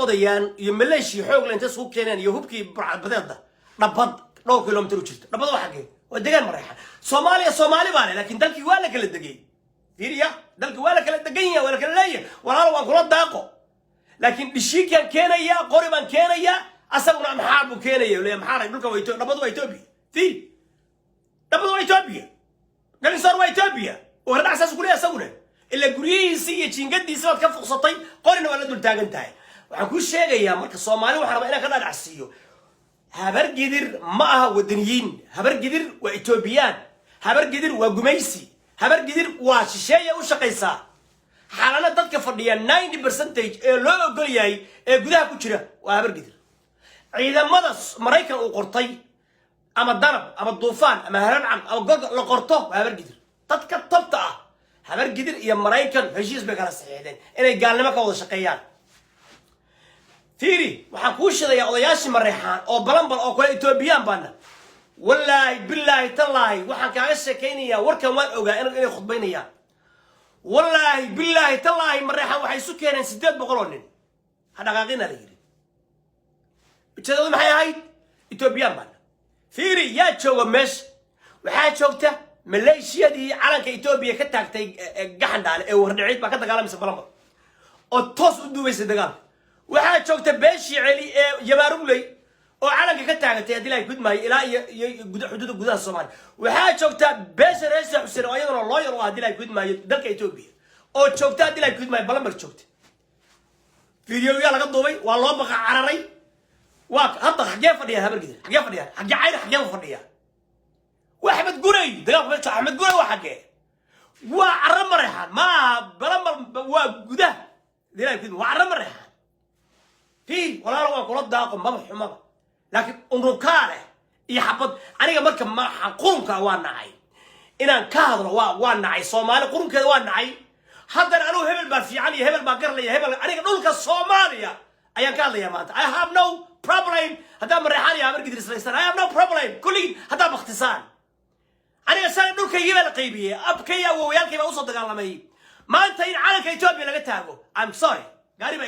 qodayaan iyo maleeshiya xoogle intay isugu keeneen iyo hubkii burcadbadeeda Dhabad dhowr kilomitir u jirto. Dhabad waa xaggee? Waa degaan Mareexan. Soomaaliya Soomaali baa leh, laakiin dalkii waa la kala degay. Fiiriya, dalkii waa la kala degan yahay, waa la kala leeyahay. Walaal, waan kula daaqo, laakiin dhishiikaan keenayaa, qori baan keenayaa, asaguna Amxaar buu keenaya. Leeya Amxaar dhulka waa Dhabad waa Etoobiya. Fiiri, Dhabad waa Etoobiya, Galinsoor waa Etoobiya. Wardhac saas ku leeyahay asaguna, ila guryihiisii iyo jiingadiisi baad ka fuqsatay, qorina waa la dul taagan tahay. Waxaan kuu sheegayaa marka, Soomaali waxaan rabaa inaan ka dhaadhacsiiyo: Habar Gidir ma aha wadaniyiin. Habar Gidir waa Etoobiyaan. Habar Gidir waa gumaysi. Habar Gidir waa shisheeya u shaqaysaa. Xaalana dadka fadhiya 90% ee loo ogol yahay ee gudaha ku jira waa Habar Gidir. Ciidamada Maraykan uu qortay, ama Danab ama Duufaan ama Haramcad ama Gorgor la qorto, waa Habar Gidir. Dadka tabta ah, Habar Gidir iyo Maraykan heshiis bay kala saxiixdeen inay gaalnimo ka wada shaqeeyaan. Fiiri, waxaan kuu shidayaa odayaashii Mareexaan oo balanbal oo kale Etoobiyaan baana. Wallaahi, bilaahi, tallaahi, waxaan kaaga sheekaynayaa warkan waan ogaa inay khudbaynayaan. Wallaahi, bilaahi, tallaahi, Mareexaan waxay isu keeneen 800 oo nin. Ha dhaqaaqina la yidhi. Ujeedadu maxay ahayd? Etoobiyaan baana. Fiiri, yaa jooga meesha? Waxaa joogta maleeshiyadii calanka Etoobiya ka taagtay Gaxandhaale ee Wardhicid baa ka dagaalamaysa Balanbal oo toos u duubaysa dagaalka. Waxaa joogta beeshii Celi ee Yabaarugley oo calanka ka taagatay, haddii Ilahay gudmaayo, ilaa iyo xuduuda gudaha Soomaaliya. Waxaa joogta beesha Reesa Xuseen oo iyaduna loyal u ah, haddii Ilahay gudmaayo, dalka Etoobiya oo joogta, haddii Ilahay gudmaayo, Balanbal joogta. Videoyaa laga duubay, waa loo baqa cararay. Waa hadda xaggee fadhiyaan Habargidir? Xaggee fadhiyaan? Xaggee Cayr? Xaggee fadhiyaa? Waa Axmed Guray. Dagaalku meesha Axmed Guray waa xaggee? Waa carro Mareexaan, ma aha Balanbal, waa gudaha. Haddii Ilahay gudmaayo, waa carro Mareexaan. Fiir walaalo, waan kula daaqo, maba xumaba, laakiin unukaa leh iyo xabad. Aniga marka maxa qurunka waa nacay inaan ka hadlo, waa nacay. Soomaali qurunkeeda waa nacay. Haddana anugu hebel baa fiican iyo hebel baa garlaya, hebel. Aniga dhulka Soomaaliya ayaan ka hadlayaa maanta. I have no problem haddaa Mareexaan iyo Habar Gidir islaystaan. I have no problem. Kulligiin haddaa baktisaan, aniga shalay dhulkaygii baa la qaybiyey, abkay, awowayaalkay baa usoo dagaalamay. Maanta in calanka Etoobiya laga taago, I'm sorry, gaari baa.